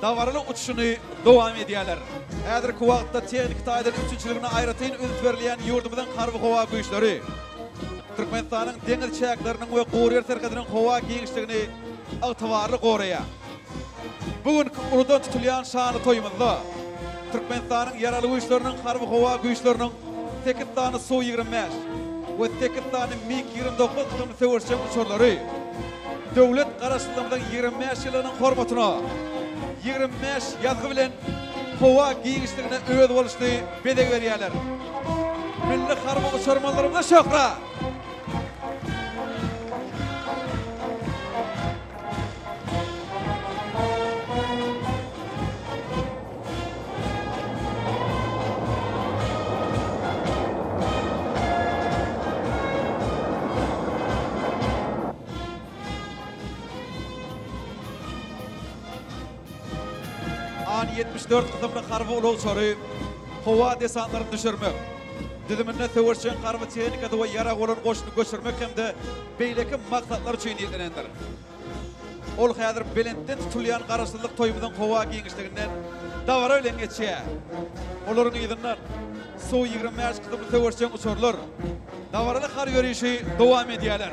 dabaraly uçuşyny dowam edýärler. Häzirki wagtda tehniki taýdan üpjünçiligine aýratyn üns berilýän ýurdumyzyň Harby-howa güýçleri Türkmenistanyň deňiz çäkleriniň we guryýer serhediniň howa giňişligini ygtybarly goraýar. Bu günki uludan tutulýan şanly toýumyzda Türkmenistanyň Ýaragly Güýçleriniň Harby-howa güýçleriniň sekiz sany Su 25 we sekiz sany MiG 29 kysymly söweşjeň uçarlary döwlet Garaşsyzlygymyzyň 25 ýyllygynyň hormatyna 25 ýazgy bilen howa giňişligine özboluşly bezeg berýärler. Milli harby uçarmanlarymyza şöhrat! An 74 kysymly harby ulag uçary howa desantlaryny düşürmek, düzüminde söweşjeň harby tehnikasy we ýarag bolan goşuny göçürmek hem-de beýleki maksatlar üçin niýetlenendir. Ol häzir belentden tutulýan Garaşsyzlyk toýumyzyň howa giňişliginden dabara bilen geçýär. Olaryň yzyndan Su 25 kysymly söweşjeň uçarlar dabaraly harby ýörişi dowam edýärler.